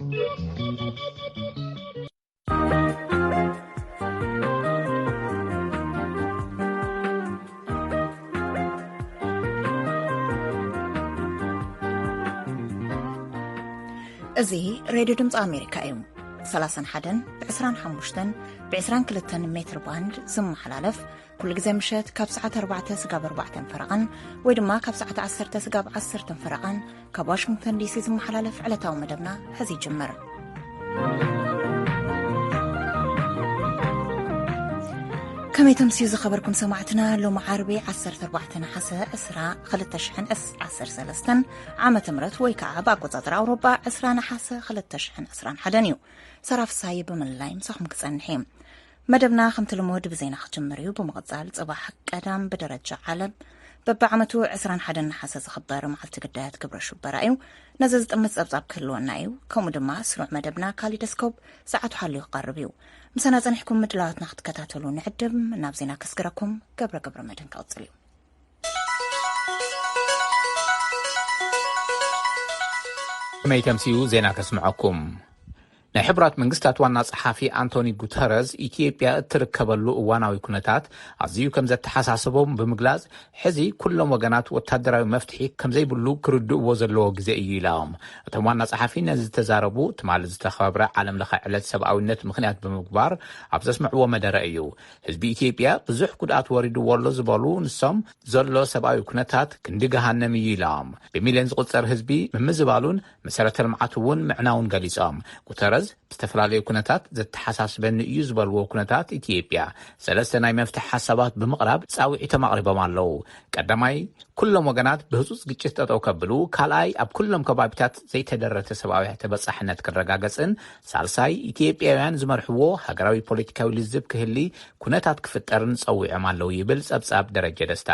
እዚ ሬድዮ ድምፂ ኣሜሪካ እዩ። ሰላሳን ሓደን ብ ዕስራን ሓሙሽተን ብ ዕስራን ክልተን ሜትር ባንድ ዝመሓላለፍ፣ ኩሉ ግዜ ምሸት ካብ ሰዓት ኣርባዕተ ስጋብ ኣርባዕተን ፈረቓን ወይ ድማ ካብ ሰዓት ዓሰርተ ስጋብ ዓሰርተን ፈረቓን ካብ ዋሽንግተን ዲሲ ዝመሓላለፍ ዕለታዊ መደብና ሕዚ ይጅምር። ከመይ ተምስዩ ዝኸበርኩም ሰማዕትና፣ ሎሚ ዓርቢ ዓሰርተ ኣርባዕተ ነሓሰ ዕስራ ክልተ ሽሕን ዓሰርተ ሰለስተን ዓመተ ምህረት ወይ ከዓ ብኣቆጻጽራ ኣውሮጳ ዕስራ ነሓሰ ክልተ ሽሕን ዕስራን ሓደን እዩ። ሰራፍ ሳይ ብምልላይ ምሳኹም ክጸንሕ እየ። መደብና ከምቲ ልሙድ ብዜና ክጅምር እዩ። ብምቕጻል ጽባሕ ቀዳም ብደረጃ ዓለም በብዓመቱ ዕስራን ሓደን ነሓሰ ዝኽበር መዓልቲ ግዳያት ግብረ ሽበራ እዩ። ነዚ ዝጥምት ጸብጻብ ክህልወና እዩ። ከምኡ ድማ ስሩዕ መደብና ካሊደስኮፕ ሰዓቱ ሓልዩ ክቐርብ እዩ። ምሳና ጸኒሕኩም ምድላዋትና ክትከታተሉ ንዕድም። ናብ ዜና ከስግረኩም ገብረ ገብረ መድህን ክቕጽል እዩ። ከመይ ተምስዩ ዜና ከስምዐኩም። ናይ ሕቡራት መንግስታት ዋና ጸሓፊ ኣንቶኒ ጉተረዝ ኢትዮጵያ እትርከበሉ እዋናዊ ኩነታት ኣዝዩ ከም ዘተሓሳሰቦም ብምግላጽ፣ ሕዚ ኩሎም ወገናት ወታደራዊ መፍትሒ ከም ዘይብሉ ክርድእዎ ዘለዎ ግዜ እዩ ኢሎም። እቶም ዋና ጸሓፊ ነዚ ዝተዛረቡ ትማሊ ዝተኸብረ ዓለም ለኸ ዕለት ሰብኣዊነት ምኽንያት ብምግባር ኣብ ዘስምዕዎ መደረ እዩ። ህዝቢ ኢትዮጵያ ብዙሕ ጉድኣት ወሪድዎ ኣሎ ዝበሉ ንሶም፣ ዘሎ ሰብኣዊ ኩነታት ክንዲ ገሃነም እዩ ኢሎም። ብሚልዮን ዝቑጸር ህዝቢ ምምዝባሉን መሰረተ ልምዓት እውን ምዕናውን ገሊጾም። ጉተረዝ ብዝተፈላለዩ ኩነታት ዘተሓሳስበኒ እዩ ዝበልዎ ኩነታት ኢትዮጵያ ሰለስተ ናይ መፍትሒ ሓሳባት ብምቕራብ ጻውዒቶም ኣቕሪቦም ኣለዉ። ቀዳማይ፣ ኩሎም ወገናት ብህጹጽ ግጭት ጠጠው ከብሉ፣ ካልኣይ፣ ኣብ ኩሎም ከባቢታት ዘይተደረተ ሰብኣዊ ተበጻሕነት ክረጋገጽን፣ ሳልሳይ፣ ኢትዮጵያውያን ዝመርሕዎ ሃገራዊ ፖለቲካዊ ልዝብ ክህሊ ኩነታት ክፍጠርን ጸዊዖም ኣለዉ ይብል ጸብጻብ ደረጀ ደስታ።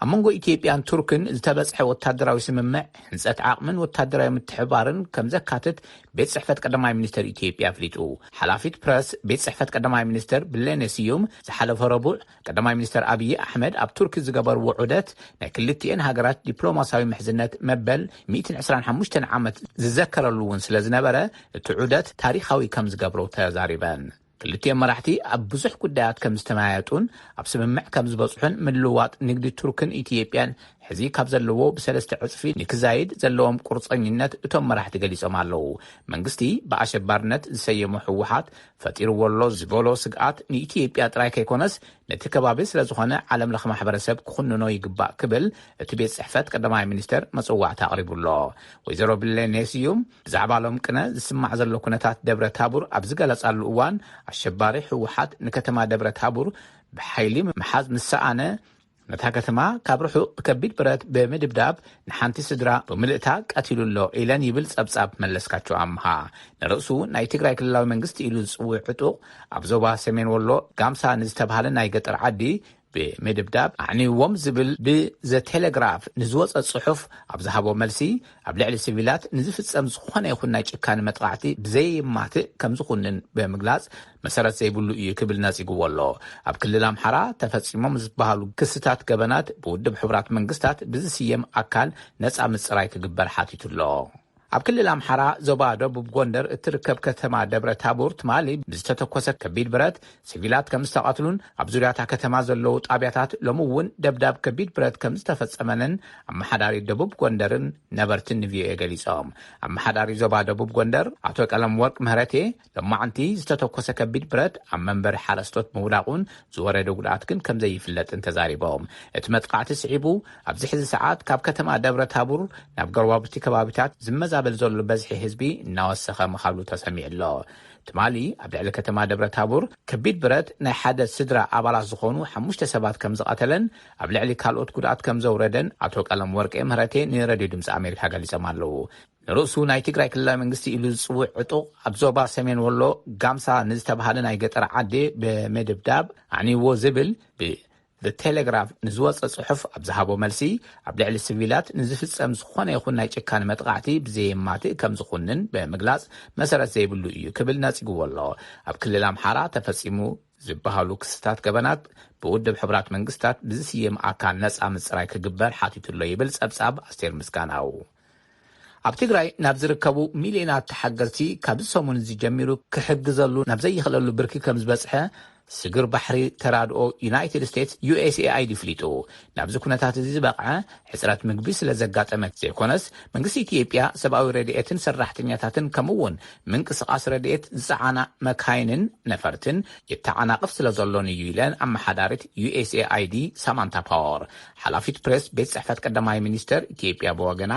ኣብ መንጎ ኢትዮጵያን ቱርክን ዝተበጽሐ ወታደራዊ ስምምዕ፣ ህንጸት ዓቕምን ወታደራዊ ምትሕብባርን ከም ዘካትት ቤት ጽሕፈት ቀዳማይ ሚኒስተር ኢትዮጵያ ኣፍሊጡ። ሓላፊት ፕረስ ቤት ጽሕፈት ቀዳማይ ሚኒስተር ብሌነ ስዩም ዝሓለፈ ረቡዕ፣ ቀዳማይ ሚኒስተር ኣብዪ ኣሕመድ ኣብ ቱርኪ ዝገበርዎ ዑደት፣ ናይ ክልቲኤን ሃገራት ዲፕሎማስያዊ ምሕዝነት መበል ሚእትን ዕስራን ሓሙሽተን ዓመት ዝዘከረሉ እውን ስለ ዝነበረ፣ እቲ ዑደት ታሪኻዊ ከም ዝገብሮ ተዛሪበን። ክልቲኦም መራሕቲ ኣብ ብዙሕ ጉዳያት ከም ዝተመያየጡን ኣብ ስምምዕ ከም ዝበጽሑን፣ ምልውዋጥ ንግዲ ቱርክን ኢትዮጵያን ሕዚ ካብ ዘለዎ ብሰለስተ ዕጽፊ ንክዛይድ ዘለዎም ቁርጸኝነት እቶም መራሕቲ ገሊጾም ኣለዉ። መንግስቲ ብኣሸባርነት ዝሰየሞ ህወሓት ፈጢርዎ ኣሎ ዝበሎ ስግኣት ንኢትዮጵያ ጥራይ ከይኮነስ ነቲ ከባቢ ስለ ዝኾነ ዓለም ለኸ ማሕበረሰብ ክኹንኖ ይግባእ ክብል እቲ ቤት ጽሕፈት ቀዳማይ ሚኒስተር መጽዋዕታ ኣቕሪቡ ኣሎ። ወይዘሮ ብሌኔ ስዩም ብዛዕባ ሎም ቅነ ዝስማዕ ዘሎ ኩነታት ደብረ ታቡር ኣብ ዝገለጻሉ እዋን፣ ኣሸባሪ ህወሓት ንከተማ ደብረ ታቡር ብሓይሊ ምሓዝ ምስ ሰኣነ፣ ነታ ከተማ ካብ ርሑቕ ብከቢድ ብረት ብምድብዳብ ንሓንቲ ስድራ ብምልእታ ቀቲሉ ኣሎ ኢለን ይብል ጸብጻብ መለስካቸው ኣምሃ። ንርእሱ ናይ ትግራይ ክልላዊ መንግስቲ ኢሉ ዝጽውዕ ዕጡቕ ኣብ ዞባ ሰሜን ወሎ ጋምሳ ንዝተባሃለ ናይ ገጠር ዓዲ ብምድብዳብ ኣዕንይዎም ዝብል ብዘ ቴሌግራፍ ንዝወጸ ጽሑፍ ኣብ ዝሃቦ መልሲ፣ ኣብ ልዕሊ ሲቪላት ንዝፍጸም ዝኾነ ይኹን ናይ ጭካኔ መጥቓዕቲ ብዘየማትእ ከም ዝኹንን ብምግላጽ፣ መሰረት ዘይብሉ እዩ ክብል ነጺግዎ ኣሎ። ኣብ ክልል ኣምሓራ ተፈጺሞም ዝበሃሉ ክስታት ገበናት ብውድብ ሕቡራት መንግስታት ብዝስየም ኣካል ነጻ ምጽራይ ክግበር ሓቲቱ ኣሎ። ኣብ ክልል ኣምሓራ ዞባ ደቡብ ጎንደር እትርከብ ከተማ ደብረ ታቦር ትማሊ ብዝተተኮሰ ከቢድ ብረት ሲቪላት ከም ዝተቐትሉን ኣብ ዙርያታ ከተማ ዘለዉ ጣብያታት ሎሚ እውን ደብዳብ ከቢድ ብረት ከም ዝተፈጸመንን ኣመሓዳሪ ደቡብ ጎንደርን ነበርትን ንቪኦኤ ገሊጾም። ኣመሓዳሪ ዞባ ደቡብ ጎንደር ኣቶ ቀለም ወርቅ ምህረቴ፣ ሎማዕንቲ ዝተተኮሰ ከቢድ ብረት ኣብ መንበሪ ሓረስቶት ምውዳቑን ዝወረደ ጉድኣት ግን ከም ዘይፍለጥን ተዛሪቦም። እቲ መጥቃዕቲ ስዒቡ ኣብዚ ሕዚ ሰዓት ካብ ከተማ ደብረ ታቡር ናብ ጎረባብቲ ከባቢታት ዝመዛበል ዘሎ በዝሒ ህዝቢ እናወሰኸ ምኻሉ ተሰሚዑ ኣሎ። ትማሊ ኣብ ልዕሊ ከተማ ደብረ ታቡር ከቢድ ብረት ናይ ሓደ ስድራ ኣባላት ዝኾኑ ሓሙሽተ ሰባት ከም ዝቐተለን ኣብ ልዕሊ ካልኦት ጉድኣት ከም ዘውረደን ኣቶ ቀለም ወርቄ ምህረቴ ንሬድዮ ድምፂ ኣሜሪካ ገሊጾም ኣለዉ። ንርእሱ ናይ ትግራይ ክልላዊ መንግስቲ ኢሉ ዝጽውዕ ዕጡቕ ኣብ ዞባ ሰሜን ወሎ ጋምሳ ንዝተባሃለ ናይ ገጠር ዓዲ ብምድብዳብ ኣዕንይዎ ዝብል ብ ቴሌግራፍ ንዝወጸ ጽሑፍ ኣብ ዝሃቦ መልሲ፣ ኣብ ልዕሊ ሲቪላት ንዝፍጸም ዝኾነ ይኹን ናይ ጭካኔ መጥቓዕቲ ብዘየማትእ ከም ዝኹንን ብምግላጽ፣ መሰረት ዘይብሉ እዩ ክብል ነጺግዎ ኣሎ። ኣብ ክልል ኣምሓራ ተፈጺሙ ዝበሃሉ ክስታት ገበናት ብውድብ ሕቡራት መንግስታት ብዝስየም ኣካል ነጻ ምጽራይ ክግበር ሓቲቱ ኣሎ ይብል ጸብጻብ ኣስቴር ምስጋናው። ኣብ ትግራይ ናብ ዝርከቡ ሚልዮናት ተሓገዝቲ ካብዚ ሰሙን እዚ ጀሚሩ ክሕግዘሉ ናብ ዘይኽእለሉ ብርኪ ከም ዝበፅሐ ስግር ባሕሪ ተራድኦ ዩናይትድ ስቴትስ፣ ዩኤስኤኣይዲ፣ ኣፍሊጡ። ናብዚ ኩነታት እዚ ዝበቕዐ ሕፅረት ምግቢ ስለ ዘጋጠመ ዘይኮነስ፣ መንግስቲ ኢትዮጵያ ሰብኣዊ ረድኤትን ሰራሕተኛታትን ከምኡ እውን ምንቅስቓስ ረድኤት ዝፀዓና መካይንን ነፈርትን የተዓናቕፍ ስለ ዘሎን እዩ ኢለን ኣመሓዳሪት ዩኤስኤኣይዲ ሳማንታ ፓወር። ሓላፊት ፕሬስ ቤት ጽሕፈት ቀዳማይ ሚኒስተር ኢትዮጵያ ብወገና፣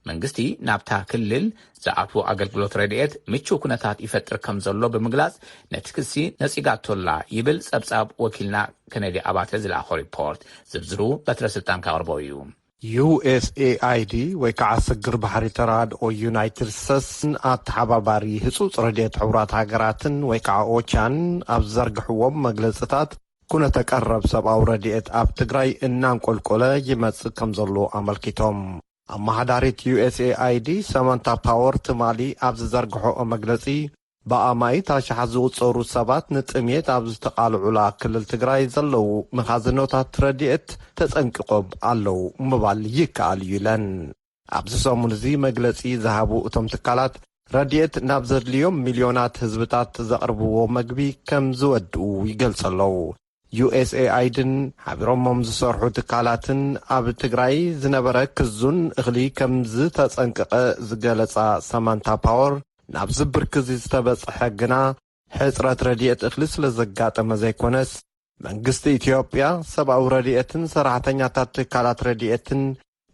መንግስቲ ናብታ ክልል ዝኣትዎ ኣገልግሎት ረድኤት ምቹው ኩነታት ይፈጥር ከም ዘሎ ብምግላጽ፣ ነቲ ክሲ ነጺጋቶላ ይብል ጸብጻብ ወኪልና ከነዲ ኣባተ ዝለኣኾ ሪፖርት። ዝርዝሩ በትረ ስልጣን ከቕርቦ እዩ። ዩኤስኤኣይዲ ወይ ከዓ ስግር ባሕሪ ተራድኦ ዩናይትድ ስቴትስን ኣተሓባባሪ ህፁፅ ረድኤት ሕቡራት ሃገራትን ወይ ከዓ ኦቻን ኣብ ዝዘርግሕዎም መግለፅታት፣ ኩነተ ቀረብ ሰብኣዊ ረድኤት ኣብ ትግራይ እናንቆልቆለ ይመፅእ ከም ዘሎ ኣመልኪቶም። ኣመሓዳሪት ዩኤስኤኣይዲ ሰማንታ ፓወር ትማሊ ኣብ ዝዘርግሖኦ መግለፂ፣ ብኣማኢት ኣሽሓት ዝቑጸሩ ሰባት ንጥሜት ኣብ ዝተቓልዑላ ክልል ትግራይ ዘለዉ መኻዝኖታት ረድኤት ተጸንቂቖም ኣለዉ ምባል ይከኣል እዩ ኢለን። ኣብዚ ሰሙን እዚ መግለጺ ዝሃቡ እቶም ትካላት፣ ረድኤት ናብ ዘድልዮም ሚልዮናት ህዝብታት ዘቕርብዎ መግቢ ከም ዝወድኡ ይገልጹ ኣለዉ። ዩኤስኤኣይድን ሓቢሮሞም ዝሰርሑ ትካላትን ኣብ ትግራይ ዝነበረ ክዙን እኽሊ ከም ዝተጸንቀቐ ዝገለጻ ሳማንታ ፓወር፣ ናብዚ ብርኪ እዚ ዝተበጽሐ ግና ሕጽረት ረድኤት እኽሊ ስለ ዘጋጠመ ዘይኮነስ፣ መንግስቲ ኢትዮጵያ ሰብኣዊ ረድኤትን ሰራሕተኛታት ትካላት ረድኤትን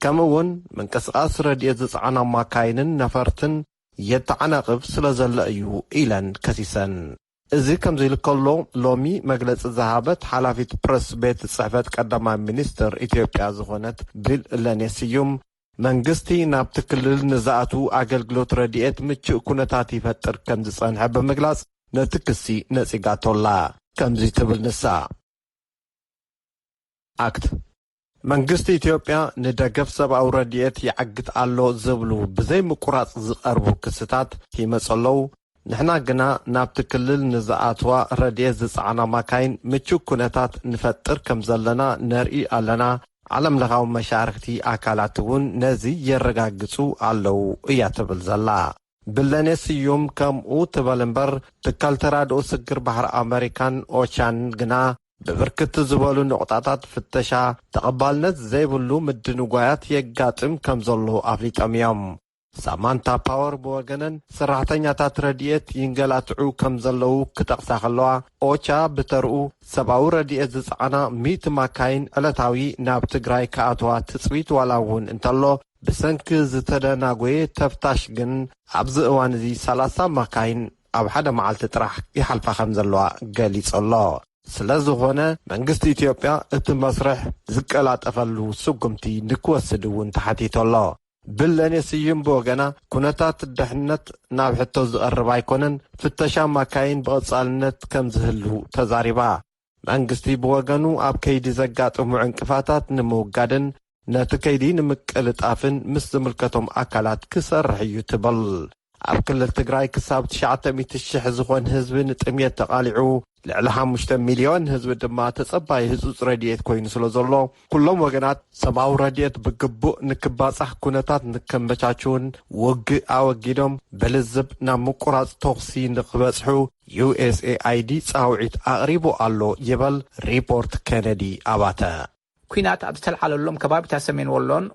ከምኡ እውን ምንቅስቓስ ረድኤት ዝጸዓና ማካይንን ነፈርትን የተዓናቕፍ ስለ ዘሎ እዩ ኢለን ከሲሰን። እዚ ከምዚ ኢሉ ከሎ፣ ሎሚ መግለጺ ዝሃበት ሓላፊት ፕረስ ቤት ጽሕፈት ቀዳማይ ሚኒስትር ኢትዮጵያ ዝኾነት ቢለኔ ስዩም፣ መንግስቲ ናብቲ ክልል ንዝኣትዉ ኣገልግሎት ረድኤት ምቹእ ኩነታት ይፈጥር ከም ዝጸንሐ ብምግላጽ፣ ነቲ ክሲ ነጺጋቶላ። ከምዚ ትብል ንሳ። ኣክት መንግስቲ ኢትዮጵያ ንደገፍ ሰብኣዊ ረድኤት ይዓግት ኣሎ ዝብሉ ብዘይ ምቁራጽ ዝቐርቡ ክስታት ይመጹ ኣለዉ። ንሕና ግና ናብቲ ክልል ንዝኣትዋ ረድኤት ዝጸዓና ማካይን ምቹእ ኩነታት ንፈጥር ከም ዘለና ነርኢ ኣለና። ዓለም ለኻዊ መሻርኽቲ ኣካላት እውን ነዚ የረጋግጹ ኣለዉ እያ ትብል ዘላ። ብለኔ ስዩም ከምኡ ትበል እምበር፣ ትካል ተራድኦ ስግር ባሕሪ ኣመሪካን ኦቻን ግና ብብርክት ዝበሉ ነቑጣታት ፍተሻ ተቐባልነት ዘይብሉ ምድንጓያት የጋጥም ከም ዘሎ ኣፍሊጦም እዮም። ሳማንታ ፓወር ብወገነን፣ ሰራሕተኛታት ረድኤት ይንገላትዑ ከም ዘለዉ ክጠቕሳ ከለዋ፣ ኦቻ ብተርኡ ሰብኣዊ ረድኤት ዝጸዓና ሚእቲ ማካይን ዕለታዊ ናብ ትግራይ ክኣትዋ ትጽቢት ዋላ እውን እንተሎ፣ ብሰንኪ ዝተደናጎየ ተፍታሽ ግን ኣብዚ እዋን እዚ ሰላሳ ማካይን ኣብ ሓደ መዓልቲ ጥራሕ ይሓልፋ ከም ዘለዋ ገሊጹ ኣሎ። ስለ ዝኾነ መንግስቲ ኢትዮጵያ እቲ መስርሕ ዝቀላጠፈሉ ስጉምቲ ንክወስድ እውን ተሓቲቱ ኣሎ። ብለኔ ስዩም ብወገና፣ ኩነታት ድሕነት ናብ ሕቶ ዝቐርብ ኣይኮነን፣ ፍተሻ ማካይን ብቐጻልነት ከም ዝህሉ ተዛሪባ። መንግስቲ ብወገኑ ኣብ ከይዲ ዘጋጥሙ ዕንቅፋታት ንምውጋድን ነቲ ከይዲ ንምቅልጣፍን ምስ ዝምልከቶም ኣካላት ክሰርሕ እዩ ትብል። ኣብ ክልል ትግራይ ክሳብ ትሽዓተ ሚእቲ ሽሕ ዝኾን ህዝቢ ንጥምየት ተቓሊዑ፣ ልዕሊ ሓሙሽተ ሚልዮን ህዝቢ ድማ ተጸባይ ህጹጽ ረድኤት ኮይኑ ስለ ዘሎ፣ ኩሎም ወገናት ሰብኣዊ ረድኤት ብግቡእ ንክባጻሕ ኩነታት ንከመቻችውን ውግእ ኣወጊዶም ብልዝብ ናብ ምቁራጽ ተኹሲ ንክበጽሑ ዩኤስኤኣይዲ ጻውዒት ኣቕሪቡ ኣሎ ይበል ሪፖርት ኬነዲ ኣባተ። ኲናት ኣብ ዝተልዓለሎም ከባቢታት ሰሜን ወሎን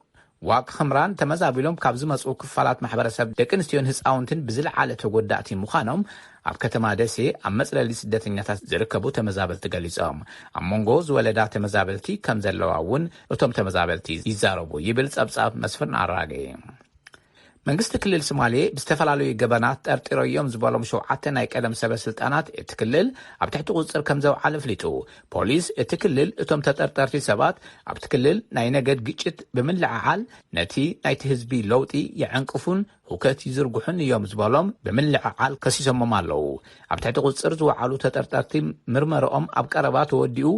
ዋግ ኽምራን ተመዛቢሎም ካብ ዝመጽኡ ክፋላት ማሕበረሰብ ደቂ ኣንስትዮን ህፃውንትን ብዝለዓለ ተጎዳእቲ ምዃኖም ኣብ ከተማ ደሴ ኣብ መጽለሊ ስደተኛታት ዝርከቡ ተመዛበልቲ ገሊጾም። ኣብ መንጎ ዝወለዳ ተመዛበልቲ ከም ዘለዋ እውን እቶም ተመዛበልቲ ይዛረቡ ይብል ጸብጻብ መስፍን ኣራጌ። መንግስቲ ክልል ሶማሌ ብዝተፈላለዩ ገበናት ጠርጢረዮም ዝበሎም ሸውዓተ ናይ ቀደም ሰበ ስልጣናት እቲ ክልል ኣብ ትሕቲ ቁፅፅር ከም ዘውዓለ ኣፍሊጡ። ፖሊስ እቲ ክልል እቶም ተጠርጠርቲ ሰባት ኣብቲ ክልል ናይ ነገድ ግጭት ብምልዕዓል ነቲ ናይቲ ህዝቢ ለውጢ የዕንቅፉን ሁከት ይዝርግሑን እዮም ዝበሎም ብምልዕዓል ከሲሶሞም ኣለዉ። ኣብ ትሕቲ ቁፅፅር ዝወዓሉ ተጠርጠርቲ ምርመረኦም ኣብ ቀረባ ተወዲኡ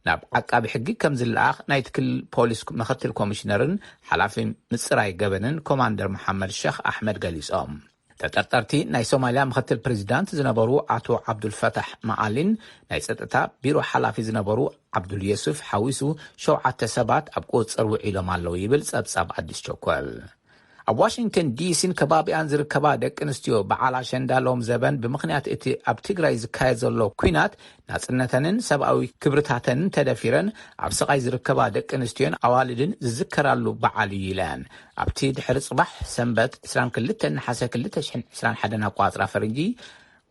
ናብ ዓቃቢ ሕጊ ከም ዝለኣኽ ናይቲ ክልል ፖሊስ ምክትል ኮሚሽነርን ሓላፊ ምፅራይ ገበንን ኮማንደር መሓመድ ሸኽ ኣሕመድ ገሊፆም። ተጠርጠርቲ ናይ ሶማልያ ምክትል ፕሬዚዳንት ዝነበሩ ኣቶ ዓብዱልፈታሕ መዓሊን ናይ ፀጥታ ቢሮ ሓላፊ ዝነበሩ ዓብዱል የሱፍ ሓዊሱ ሸውዓተ ሰባት ኣብ ቁፅፅር ውዒሎም ኣለዉ ይብል ፀብፃብ ኣዲስ ቸኮል። ኣብ ዋሽንግተን ዲሲን ከባቢኣን ዝርከባ ደቂ ኣንስትዮ በዓል ኣሸንዳ ሎም ዘበን ብምኽንያት እቲ ኣብ ትግራይ ዝካየድ ዘሎ ኲናት ናጽነተንን ሰብኣዊ ክብርታተንን ተደፊረን ኣብ ስቓይ ዝርከባ ደቂ ኣንስትዮን ኣዋልድን ዝዝከራሉ በዓል እዩ ኢለን። ኣብቲ ድሕሪ ጽባሕ ሰንበት ዕስራን ክልተን ነሓሰ ክልተ ሽሕን ዕስራን ሓደን ኣቋጽራ ፈረንጂ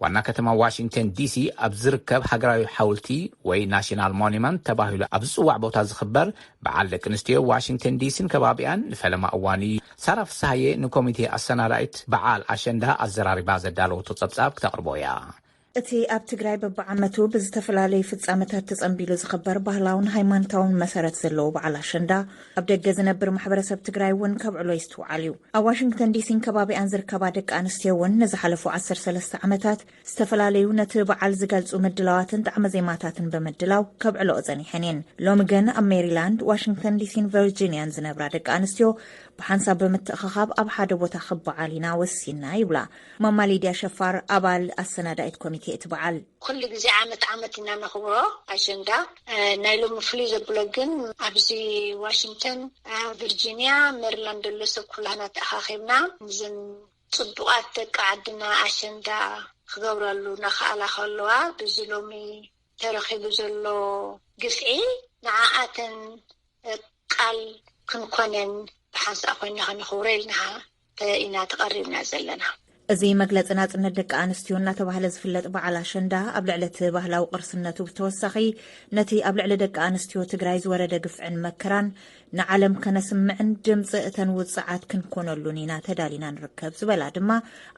ዋና ከተማ ዋሽንግተን ዲሲ ኣብ ዝርከብ ሃገራዊ ሓውልቲ ወይ ናሽናል ሞኒመንት ተባሂሉ ኣብ ዝጽዋዕ ቦታ ዝኽበር በዓል ደቂ ኣንስትዮ ዋሽንግተን ዲሲን ከባቢኣን ንፈለማ እዋን እዩ። ሳራ ፍስሃየ ንኮሚቴ ኣሰናዳኢት በዓል ኣሸንዳ ኣዘራሪባ ዘዳለወቶ ጸብጻብ ክተቕርቦ እያ። እቲ ኣብ ትግራይ በብዓመቱ ብዝተፈላለዩ ፍጻመታት ተጸንቢሉ ዝኽበር ባህላውን ሃይማኖታውን መሰረት ዘለዎ በዓል ኣሸንዳ፣ ኣብ ደገ ዝነብር ማሕበረሰብ ትግራይ እውን ከብዕሎ ይስትውዓል እዩ። ኣብ ዋሽንግተን ዲሲን ከባቢኣን ዝርከባ ደቂ ኣንስትዮ እውን ንዝሓለፉ ዓሰርተ ሰለስተ ዓመታት ዝተፈላለዩ ነቲ በዓል ዝገልጹ ምድላዋትን ጣዕመ ዜማታትን ብምድላው ከብዕሎኦ ጸኒሐን እየን። ሎሚ ግን ኣብ ሜሪላንድ፣ ዋሽንግተን ዲሲን ቨርጂንያን ዝነብራ ደቂ ኣንስትዮ ብሓንሳብ ብምትእኽኻብ ኣብ ሓደ ቦታ ክበዓል ኢና ወሲና ይብላ። ማማ ሊድያ ሸፋር፣ ኣባል ኣሰናዳኢት ኮሚቴ እቲ በዓል። ኩሉ ግዜ ዓመት ዓመት ኢና ነኽብሮ ኣሸንዳ። እ፣ ናይ ሎሚ ፍሉይ ዘብሎ ግን ኣብዚ ዋሽንግተን፣ እ፣ ቪርጂንያ፣ ሜሪላንድ ዘሎ ሰብ ኩላህና ተኣኻኺብና፣ እዘን ጽቡቓት ደቂ ዓድና ኣሸንዳ ክገብረሉ እናኸኣላ ከለዋ፣ ብዚ ሎሚ ተረኺቡ ዘሎ ግፍዒ ንዓኣተን ቃል ክንኮነን ብሓንሳእ ኮይና ከነኽብሮ ኢልና ተ-፣ ኢና ተቐሪብና ዘለና። እዚ መግለጺ ናጽነት ደቂ ኣንስትዮ እናተባህለ ዝፍለጥ በዓል ኣሸንዳ፣ ኣብ ልዕሊ እቲ ባህላዊ ቅርስነቱ ብተወሳኺ፣ ነቲ ኣብ ልዕሊ ደቂ ኣንስትዮ ትግራይ ዝወረደ ግፍዕን መከራን ንዓለም ከነስምዕን ድምጺ እተን ውጽዓት ክንኮነሉን ኢና ተዳሊና ንርከብ ዝበላ ድማ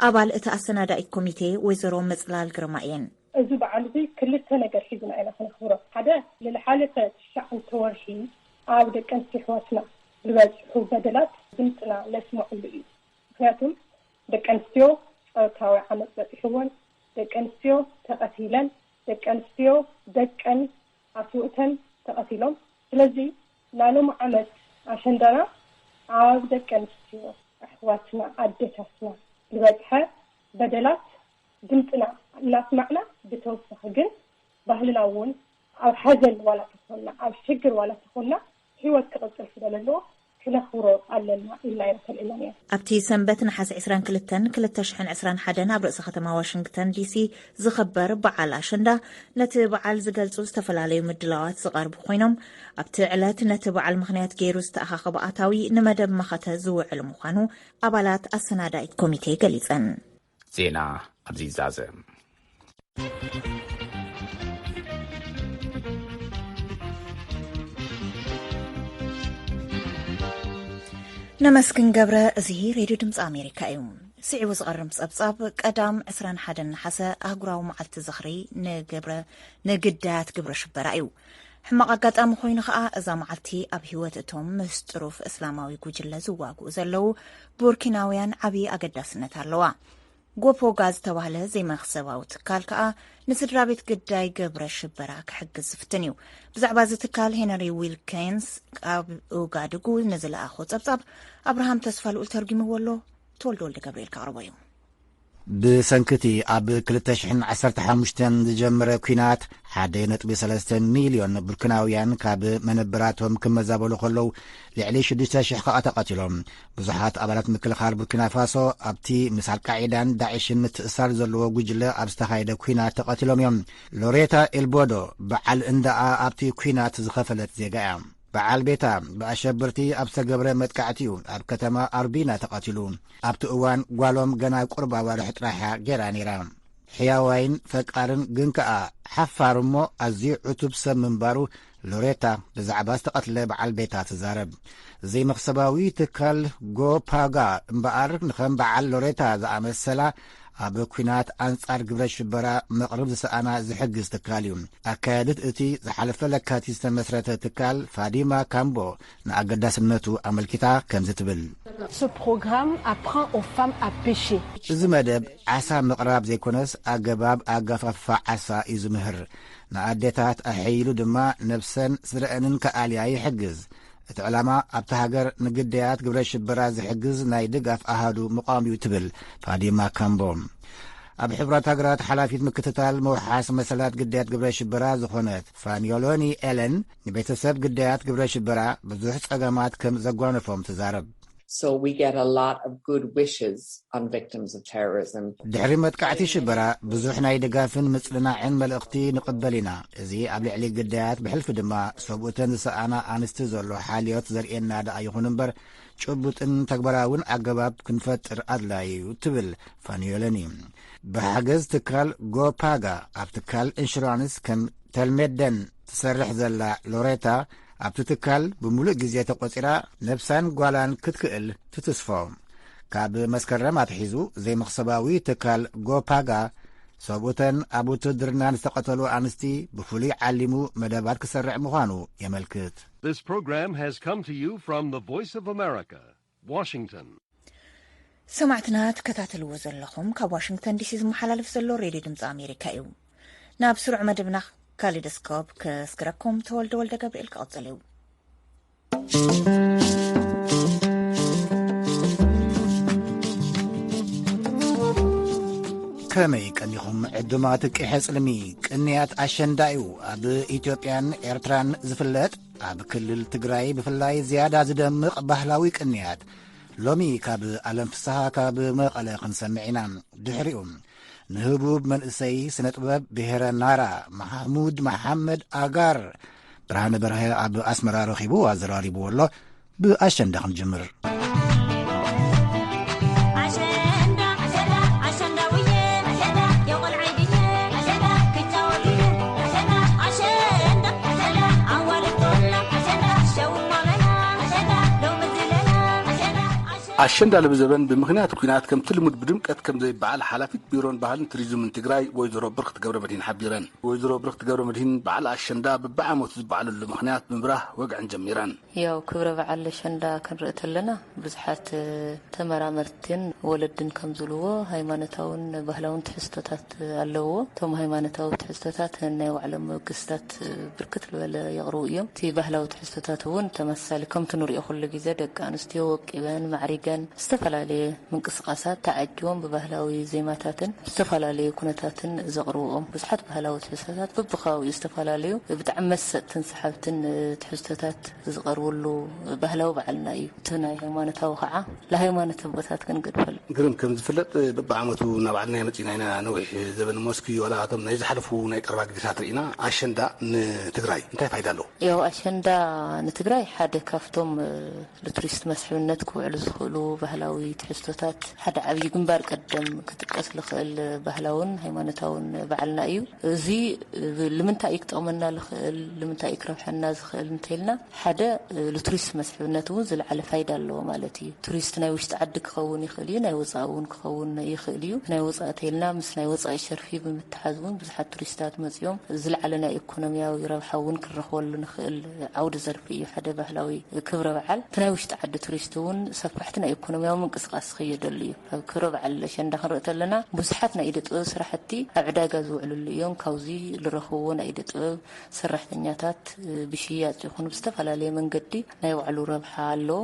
ኣባል እቲ ኣሰናዳኢት ኮሚቴ ወይዘሮ መጽላል ግርማ እየን። እዚ በዓል እዚ ክልተ ነገር ሒዝና ኢና ከነኽብሮ። ሓደ፣ ንዝሓለፈ ትሽዓተ ወርሒ ኣብ ደቂ ኣንስትዮ ኣሕዋትና ዝበጽሑ በደላት ድምፅና ነስምዐሉ እዩ። ምክንያቱም ደቂ ኣንስትዮ ፆታዊ ዓመፅ በፂሕወን፣ ደቂ ኣንስትዮ ተቐቲለን፣ ደቂ ኣንስትዮ ደቀን ኣስውእተን ተቐቲሎም። ስለዚ ናይ ሎሚ ዓመት ኣሸንዳና ኣብ ደቂ ኣንስትዮ ኣሕዋትና ኣዴታትና ዝበፅሐ በደላት ድምፅና እናስማዕና፣ ብተወሳኺ ግን ባህልና እውን ኣብ ሓዘን ዋላ ተኾንና፣ ኣብ ሽግር ዋላ ተኾንና፣ ህይወት ክቕፅል ስለ ዘለዎ ክነኽብሮ ኣለና ኢልና ኢና ተልዒልና ነይሩ። ኣብቲ ሰንበት ነሓሰ ዕስራን ክልተን ክልተ ሽሕን ዕስራን ሓደን ኣብ ርእሰ ከተማ ዋሽንግተን ዲሲ ዝኽበር በዓል ኣሸንዳ፣ ነቲ በዓል ዝገልጹ ዝተፈላለዩ ምድላዋት ዝቐርቡ ኮይኖም፣ ኣብቲ ዕለት ነቲ በዓል ምኽንያት ገይሩ ዝተኣኻኸበ ኣታዊ ንመደብ መኸተ ዝውዕል ምዃኑ ኣባላት ኣሰናዳኢት ኮሚቴ ገሊጸን። ዜና ኣብዚ ይዛዘም። ነመስግን ገብረ። እዚ ሬድዮ ድምፂ ኣሜሪካ እዩ። ስዒቡ ዝቐርብ ጸብጻብ፣ ቀዳም ዕስራን ሓደን ነሓሰ ኣህጉራዊ መዓልቲ ዝኽሪ ንግብረ-፣ ንግዳያት ግብረ ሽበራ እዩ። ሕማቕ ኣጋጣሚ ኮይኑ ኸኣ፣ እዛ መዓልቲ ኣብ ህይወት እቶም ምስ ጥሩፍ እስላማዊ ጉጅለ ዝዋግኡ ዘለዉ ቡርኪናውያን ዓብዪ ኣገዳስነት ኣለዋ። ጎፖጋ ዝተባህለ ዘይመኽሰባዊ ትካል ከኣ ንስድራ ቤት ግዳይ ግብረ ሽበራ ክሕግዝ ዝፍትን እዩ። ብዛዕባ እዚ ትካል ሄነሪ ዊልኪንስ ካብ ኡጋድጉ ንዝለኣኾ ጸብጻብ ኣብርሃም ተስፋ ልኡል ተርጒምዎ ኣሎ። ተወልደ ወልደ ገብርኤል ከቕርቦ እዩ። ብሰንኪ እቲ ኣብ ክልተ ሽሕን ዓሰርተ ሓሙሽተን ዝጀመረ ኲናት፣ ሓደ ነጥቢ ሰለስተ ሚልዮን ቡርኪናውያን ካብ መነብራቶም ክመዛበሉ ከለዉ፣ ልዕሊ ሽዱሽተ ሽሕ ከኣ ተቐቲሎም። ብዙሓት ኣባላት ምክልኻል ቡርኪና ፋሶ ኣብቲ ምስ ኣልቃዒዳን ዳዕሽን ምትእሳር ዘለዎ ጉጅለ ኣብ ዝተኻየደ ኲናት ተቐቲሎም እዮም። ሎሬታ ኤልቦዶ በዓል እንዳኣ ኣብቲ ኲናት ዝኸፈለት ዜጋ እያ። በዓል ቤታ ብኣሸበርቲ ኣብ ዝተገብረ መጥቃዕቲ እዩ ኣብ ከተማ ኣርቢና ተቐቲሉ። ኣብቲ እዋን ጓሎም ገና ቁሩብ ኣዋርሕ ጥራሕ እያ ገይራ ነይራ። ሕያዋይን ፈቃርን ግን ከኣ ሓፋር እሞ ኣዝዩ ዕቱብ ሰብ ምንባሩ ሎሬታ ብዛዕባ ዝተቐትለ በዓል ቤታ ትዛረብ። ዘይመኽሰባዊ ትካል ጎፓጋ እምበኣር፣ ንኸም በዓል ሎሬታ ዝኣመሰላ ኣብ ኲናት ኣንጻር ግብረ ሽበራ መቕርብ ዝሰኣና ዝሕግዝ ትካል እዩ። ኣካያዲት እቲ ዝሓለፈ ለካቲት ዝተመስረተ ትካል ፋዲማ ካምቦ ንኣገዳስነቱ ኣመልኪታ ከምዚ ትብል። Ce programme apprend aux femmes à pêcher. እዚ መደብ ዓሳ ምቕራብ ዘይኮነስ ኣገባብ ኣገፋፍፋ ዓሳ እዩ ዝምህር። ንኣዴታት ኣሐይሉ ድማ ነብሰን ስድረአንን ክኣልያ ይሕግዝ። እቲ ዕላማ ኣብታ ሃገር ንግዳያት ግብረ ሽበራ ዝሕግዝ ናይ ድጋፍ ኣሃዱ ምቋም እዩ ትብል ፋዲማ ካምቦ። ኣብ ሕቡራት ሃገራት ሓላፊት ምክትታል ምውሓስ መሰላት ግዳያት ግብረ ሽበራ ዝኾነት ፋኒዮሎኒ ኤለን ንቤተሰብ ግዳያት ግብረ ሽበራ ብዙሕ ጸገማት ከም ዘጓነፎም ትዛረብ። So we get a lot of good wishes on victims of terrorism. ድሕሪ መጥቃዕቲ ሽበራ ብዙሕ ናይ ድጋፍን ምጽንናዕን መልእኽቲ ንቕበል ኢና። እዚ ኣብ ልዕሊ ግዳያት ብሕልፊ ድማ ሰብኡተን ዝሰኣና ኣንስቲ ዘሎ ሓልዮት ዘርእየና ደኣ ይኹን እምበር ጭቡጥን ተግባራውን ኣገባብ ክንፈጥር ኣድላዩ እዩ ትብል ፋኒዮለኒ። ብሓገዝ ትካል ጎፓጋ ኣብ ትካል ኢንሹራንስ ከም ተልሜደን ትሰርሕ ዘላ ሎሬታ ኣብቲ ትካል ብምሉእ ግዜ ተቖጺራ ነብሳን ጓላን ክትክእል ትትስፎ። ካብ መስከረም ኣትሒዙ ዘይመኽሰባዊ ትካል ጎፓጋ ሰብኡተን ኣብ ውትድርና ንዝተቐተሉ ኣንስቲ ብፍሉይ ዓሊሙ መደባት ክሰርዕ ምዃኑ የመልክት። This program has come to you from the Voice of America, Washington. ሰማዕትና ትከታተልዎ ዘለኹም ካብ ዋሽንግተን ዲሲ ዝመሓላለፍ ዘሎ ሬድዮ ድምፂ ኣሜሪካ እዩ። ናብ ስሩዕ መደብና ካሊዶስኮፕ ከስግረኩም ተወልደ ወልደ ገብርኤል ክቐጽል እዩ። ከመይ ቀኒኹም ዕዱማት ቂሐ ጽልሚ? ቅንያት ኣሸንዳ እዩ። ኣብ ኢትዮጵያን ኤርትራን ዝፍለጥ፣ ኣብ ክልል ትግራይ ብፍላይ ዝያዳ ዝደምቕ ባህላዊ ቅንያት። ሎሚ ካብ ኣለም ፍስሃ ካብ መቐለ ክንሰምዕ ኢና። ድሕሪኡ ንህቡብ መንእሰይ ስነ ጥበብ ብሄረ ናራ ማሕሙድ መሓመድ ኣጋር ብርሃነ በርሀ ኣብ ኣስመራ ረኺቡ ኣዘራሪብዎ ኣሎ። ብኣሸንዳ ክንጅምር። ኣሸንዳ ለብዘበን ብምኽንያት ኲናት ከምቲ ልሙድ ብድምቀት ከም ዘይበዓል ሓላፊት ቢሮን ባህልን ቱሪዝምን ትግራይ ወይዘሮ ብርኽቲ ገብረ መድሂን ሓቢረን። ወይዘሮ ብርኽቲ ገብረ መድሂን በዓል ኣሸንዳ በብዓመቱ ዝበዓለሉ ምኽንያት ብምብራህ ወግዐን ጀሚረን። ያው ክብረ በዓል ኣሸንዳ ክንርኢ ተለና ብዙሓት ተመራመርትን ወለድን ከም ዝብልዎ ሃይማኖታውን ባህላውን ትሕዝቶታት ኣለዎ። እቶም ሃይማኖታዊ ትሕዝቶታት ናይ ባዕሎም መበገስታት ብርክት ዝበለ የቕርቡ እዮም። እቲ ባህላዊ ትሕዝቶታት እውን ተመሳሳሊ ከምቲ ንሪኦ ኩሉ ግዜ ደቂ ኣንስትዮ ወቂበን ማዕሪገን ዝተፈላለየ ምንቅስቃሳት ተዓጅቦም ብባህላዊ ዜማታትን ዝተፈላለዩ ኩነታትን ዘቕርብኦም ብዙሓት ባህላዊ ትሕዝቶታት በብከባቢኡ ዝተፈላለዩ ብጣዕሚ መሰጥትን ሰሓብትን ትሕዝቶታት ዝቐርብሉ ባህላዊ በዓልና እዩ። እቲ ናይ ሃይማኖታዊ ከዓ ለሃይማኖት ኣቦታት ክንገድፈሉ። ግርም ከም ዝፍለጥ በብዓመቱ እናባዕልና መፂና ኢና ነዊሕ ዘበን ሞስኪ ዋላ እቶም ናይ ዝሓለፉ ናይ ቀረባ ግዜታት ርኢና ኣሸንዳ ንትግራይ እንታይ ፋይዳ ኣለዎ? ያው ኣሸንዳ ንትግራይ ሓደ ካብቶም ንቱሪስት መስሕብነት ክውዕሉ ዝኽእሉ ባህላዊ ትሕዝቶታት ሓደ ዓብዪ ግንባር ቀደም ክጥቀስ ዝኽእል ባህላውን ሃይማኖታውን በዓልና እዩ። እዚ ልምንታይ እዩ ክጠቕመና ዝኽእል ልምንታይ እዩ ክረብሐና ዝኽእል እንተልና ሓደ ንቱሪስት መስሕብነት እውን ዝለዓለ ፋይዳ ኣለዎ ማለት እዩ። ቱሪስት ናይ ውሽጢ ዓዲ ክኸውን ይኽእል እዩ፣ ናይ ወፃኢ እውን ክኸውን ይኽእል እዩ። ናይ ወፃኢ ተይልና ምስ ናይ ወፃኢ ሸርፊ ብምትሓዝ እውን ብዙሓት ቱሪስታት መፂኦም ዝለዓለ ናይ ኢኮኖሚያዊ ረብሓ እውን ክንረኽበሉ ንኽእል ዓውዲ ዘርፊ እዩ ሓደ ባህላዊ ክብረ በዓል። እቲ ናይ ውሽጢ ዓዲ ቱሪስት እውን ሰፋሕቲ ናይ ኢኮኖሚያዊ ምንቅስቃስ ዝኸየደሉ እዩ። ኣብ ክብረ በዓል ኣሸንዳ ክንርኢ ተለና ብዙሓት ናይ ኢደ ጥበብ ስራሕቲ ኣብ ዕዳጋ ዝውዕልሉ እዮም። ካብዚ ዝረኽብዎ ናይ ኢደ ጥበብ ሰራሕተኛታት ብሽያጭ ይኹን ብዝተፈላለየ መንገዲ ናይ ባዕሉ ረብሓ ኣለዎ።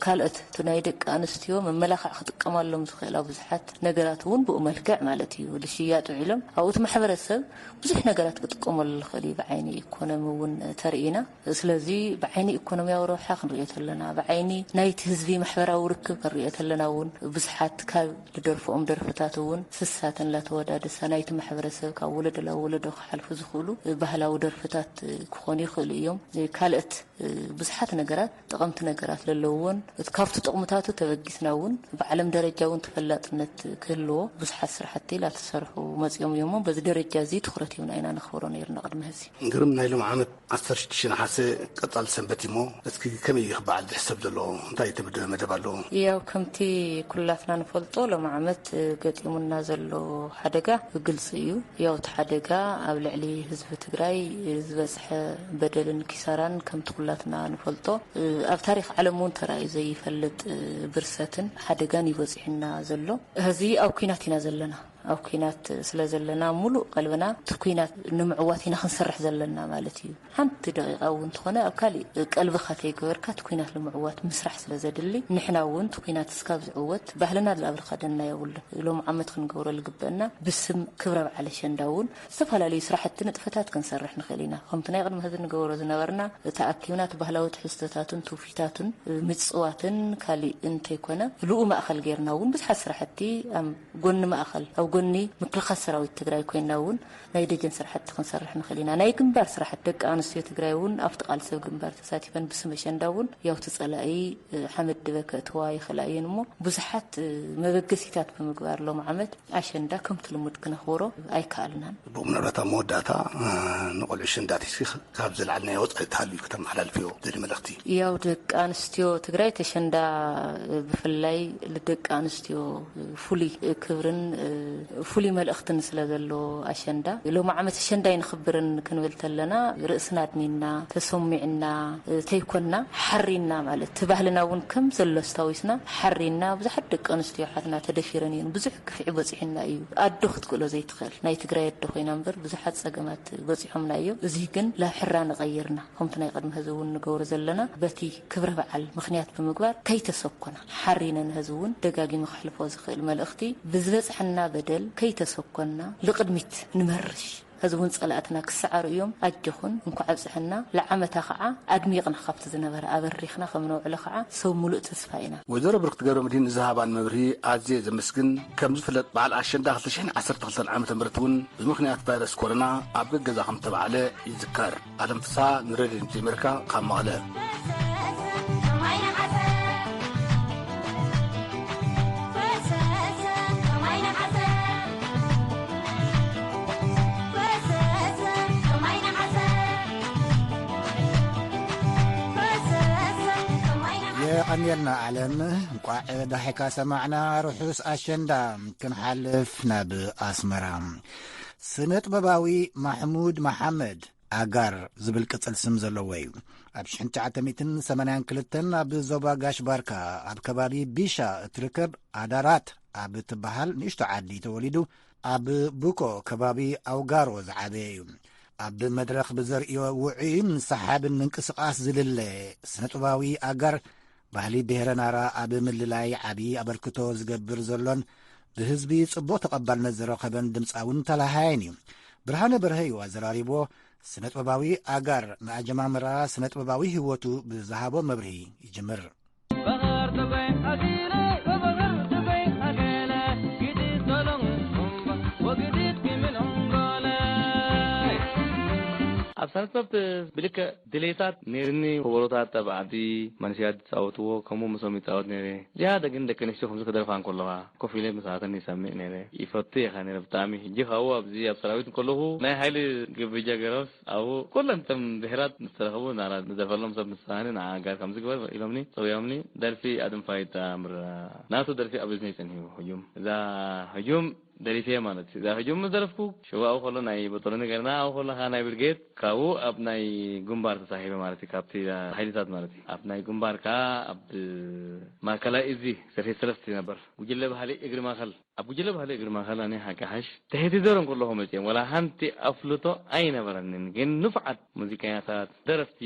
ካልኦት እቲ ናይ ደቂ ኣንስትዮ መመላኽዕ ክጥቀማሎም ዝኽእላ ብዙሓት ነገራት እውን ብኡ መልክዕ ማለት እዩ ዝሽያጥ ውዒሎም ኣብኡ እቲ ማሕበረሰብ ብዙሕ ነገራት ክጥቀመሉ ዝኽእል እዩ። ብዓይኒ ኢኮኖሚ እውን ተርኢና። ስለዚ ብዓይኒ ኢኮኖሚያዊ ረብሓ ክንሪኦ ተለና ብዓይኒ ናይቲ ህዝቢ ማሕበራዊ ርክብ ክንሪኦ ተለና እውን ብዙሓት ካብ ዝደርፍኦም ደርፍታት እውን ስሳተን ላተወዳደሳ ናይቲ ማሕበረሰብ ካብ ወለዶ ላብ ወለዶ ክሓልፉ ዝኽእሉ ባህላዊ ደርፍታት ክኾኑ ይኽእሉ እዮም። ካልኦት ብዙሓት ነገራት ጠቐምቲ ነገራት ዘለውዎን እቲ ካብቲ ጥቕምታቱ ተበጊስና እውን ብዓለም ደረጃ እውን ተፈላጥነት ክህልዎ ብዙሓት ስራሕቲ ላተሰርሑ መፂኦም እዮም። በዚ ደረጃ እዚ ትኩረት ሂብና ኢና ነኽብሮ ነይርና ቅድሚ ሕዚ። ግርም ናይ ሎም ዓመት ዓሰርተ ሽዱሽተ ነሓሰ ቀፃሊ ሰንበት እሞ እስኪ ከመይ እዩ ክበዓል ዝሕሰብ ዘሎ እንታይ ተመደበ መደብ ኣለዎ? ያው ከምቲ ኩላትና ንፈልጦ ሎም ዓመት ገጢሙና ዘሎ ሓደጋ ግልፂ እዩ። ያው እቲ ሓደጋ ኣብ ልዕሊ ህዝቢ ትግራይ ዝበፅሐ በደልን ኪሳራን ከምቲ ኩላትና ንፈልጦ ኣብ ታሪክ ዓለም እውን ተራእዩ ዘይፈልጥ ብርሰትን ሓደጋን እዩ በፂሑና ዘሎ። ሕዚ ኣብ ኲናት ኢና ዘለና። ኣብ ኲናት ስለ ዘለና፣ ሙሉእ ቀልብና እቲ ኲናት ንምዕዋት ኢና ክንሰርሕ ዘለና ማለት እዩ። ሓንቲ ደቂቃ እውን እንተኾነ ኣብ ካሊእ ቀልብኻ ከይገበርካ እቲ ኲናት ንምዕዋት ምስራሕ ስለ ዘድሊ፣ ንሕና እውን እቲ ኲናት እስካብ ዝዕወት ባህልና ዝኣብርካ ደና የብሉ። ሎም ዓመት ክንገብሮ ዝግበአና ብስም ክብረ በዓል ኣሸንዳ እውን ዝተፈላለዩ ስራሕቲ ንጥፈታት ክንሰርሕ ንኽእል ኢና። ከምቲ ናይ ቅድሚ ሕዚ ንገብሮ ዝነበርና፣ ተኣኪብና እቲ ባህላዊ ትሕዝቶታትን ትውፊታትን ምጽዋትን ካሊእ እንተይኮነ፣ ልኡ ማእኸል ጌርና እውን ብዙሓት ስራሕቲ ኣብ ጎኒ ማእኸል፣ ኣብ ጎኒ ምክልኻል ሰራዊት ትግራይ ኮይና እውን ናይ ደጀን ስራሕቲ ክንሰርሕ ንኽእል ኢና። ናይ ግንባር ስራሕቲ ደቂ ኣንስትዮ ትግራይ እውን ኣብቲ ቃልሲ ኣብ ግንባር ተሳቲፈን ብስም ኣሸንዳ እውን ያውቲ ጸላኢ ሓመድ ድበ ከእትዋ ይኽእላ እየን እሞ ብዙሓት መበገሲታት ብምግባር ሎም ዓመት ኣሸንዳ ከምቲ ልሙድ ክነኽብሮ ኣይከኣልናን። ብኡ ምናልባት ኣብ መወዳእታ ንቆልዑ ኣሸንዳ ቲሲ ካብ ዘለዓልናዮ ወፃኢ ተሃልዩ ከተመሓላልፍዮ ዘሊ መልእኽቲ? ያው ደቂ ኣንስትዮ ትግራይ ተሸንዳ ብፍላይ ልደቂ ኣንስትዮ ፍሉይ ክብርን ፍሉይ መልእኽትን ስለ ዘለዎ ኣሸንዳ ሎም ዓመት ኣሸንዳ ይንኽብርን ክንብል ተለና ርእስና ኣድኒና ተሰሚዕና ተይኮና ሓሪና ማለት እቲ ባህልና እውን ከም ዘሎ ኣስታዊስና ሓሪና ብዙሓት ደቂ ኣንስትዮ ሓትና ተደፊረን እየን። ብዙሕ ግፍዒ በፂሑና እዩ። ኣዶ ክትክእሎ ዘይትኽእል ናይ ትግራይ ኣዶ ኮይና እምበር ብዙሓት ፀገማት በፂሖምና እዮም። እዚ ግን ላብ ሕራ ንቐይርና ከምቲ ናይ ቅድሚ ሕዚ እውን ንገብሮ ዘለና በቲ ክብረ በዓል ምኽንያት ብምግባር ከይተሰኮና ሓሪነን ሕዚ እውን ደጋጊመ ከሕልፎ ዝኽእል መልእኽቲ ብዝበፅሐና በደል ከይተሰኮና ልቕድሚት ንመርሽ። ሕዚ እውን ጸላእትና ክሰዓሩ እዮም። ኣጆኹን እንኳዕ ኣብጽሐና። ለዓመታ ኸዓ ኣድሚቕና ካብቲ ዝነበረ ኣበሪኽና ከም ነውዕሎ ኸዓ ሰብ ሙሉእ ተስፋ ኢና። ወይዘሮ ብርክቲ ገብረ መድህን ንዝሃባን መብርሂ ኣዝየ ዘመስግን። ከም ዝፍለጥ በዓል ኣሸንዳ ክልተ ሽሕን ዓሰርተ ክልተን ዓመተ ምህረት እውን ብምኽንያት ቫይረስ ኮሮና ኣብ ገገዛ ከም ተባዕለ ይዝከር። ኣለም ፍስሃ ንሬድዮ ድምፂ ኣሜሪካ ካብ መቐለ። የቐንየልና ዓለም። እንቋዕ ዳሒካ ሰማዕና። ርሑስ ኣሸንዳ። ክንሓልፍ ናብ ኣስመራ። ስነ ጥበባዊ ማሕሙድ መሓመድ ኣጋር ዝብል ቅጽል ስም ዘለዎ እዩ። ኣብ ሽሕን ትሽዓተ ሚእትን ሰማንያን ክልተን ኣብ ዞባ ጋሽ ባርካ ኣብ ከባቢ ቢሻ እትርከብ ኣዳራት ኣብ እትበሃል ንእሽቶ ዓዲ ተወሊዱ፣ ኣብ ቡኮ ከባቢ ኣውጋሮ ዝዓበየ እዩ። ኣብ መድረኽ ብዘርእዮ ውዑይን ሰሓብን ምንቅስቓስ ዝልለ ስነ ጥበባዊ ኣጋር፣ ባህሊ ብሄረ ናራ ኣብ ምልላይ ዓቢ ኣበርክቶ ዝገብር ዘሎን ብህዝቢ ጽቡቕ ተቐባልነት ዝረኸበን ድምጻውን ተላሃያይን እዩ። ብርሃነ በርሀ እዩ ኣዘራሪብዎ። ስነ ጥበባዊ ኣጋር ንኣጀማምራ ስነ ጥበባዊ ህይወቱ ብዝሃቦ መብርሂ ይጅምር። ኣብ ሳንስፖርት ብልክዕ ድሌታት ነይርኒ። ከበሮታት ኣብ ዓዲ መንእሰያት ዝፃወትዎ ከምኡ ምሶም ይፃወት ነይረ። ዝያዳ ግን ደቂ ኣንስትዮ ከምዚ ክደርፋ እንከለዋ ኮፍ ኢለ ምሳተን ይሰምዕ ነይረ። ይፈቱ ኢኻ ነይረ ብጣዕሚ። ሕጂ ካብኡ ኣብዚ ኣብ ሰራዊት እንከለኹ ናይ ሓይሊ ግብጃ ገይሮስ ኣብኡ ኩለን እተን ብሄራት ምስ ተረኸቡ ናራ ንደርፈሎም ሰብ ምሳኒ ንዓ ጋር ከምዚ ግበር ኢሎምኒ ፀውዮምኒ። ደርፊ ኣድንፋይታ ምራ ናቱ ደርፊ ኣብ እዝነይ ፀኒሑ ህጁም። እዛ ህጁም ደሪፌ ማለት እዩ። እዛ ሕጂ ምስ ደረፍኩ ሽዋኡ ከሎ ናይ በጦሎኒ ገርና ኣብኡ ከሎ ከኣ ናይ ብርጌድ ካብኡ ኣብ ናይ ግንባር ተሳሒበ ማለት እዩ። ካብቲ ሓይልታት ማለት እዩ። ኣብ ናይ ግንባር ከኣ ኣብ ማእከላይ እዚ ሰፊት ሰለስቲ ነበር። ጉጅለ ባህሊ እግሪ ማእከል ኣብ ጉጅለ ባህሊ እግሪ ማእከል ኣነ ሓቂ ሓሽ ትሕቲ ዘሮ እንከለኹ መጽኦም ወላ ሓንቲ ኣፍልጦ ኣይነበረንን። ግን ንፉዓት ሙዚቀኛታት ደረፍቲ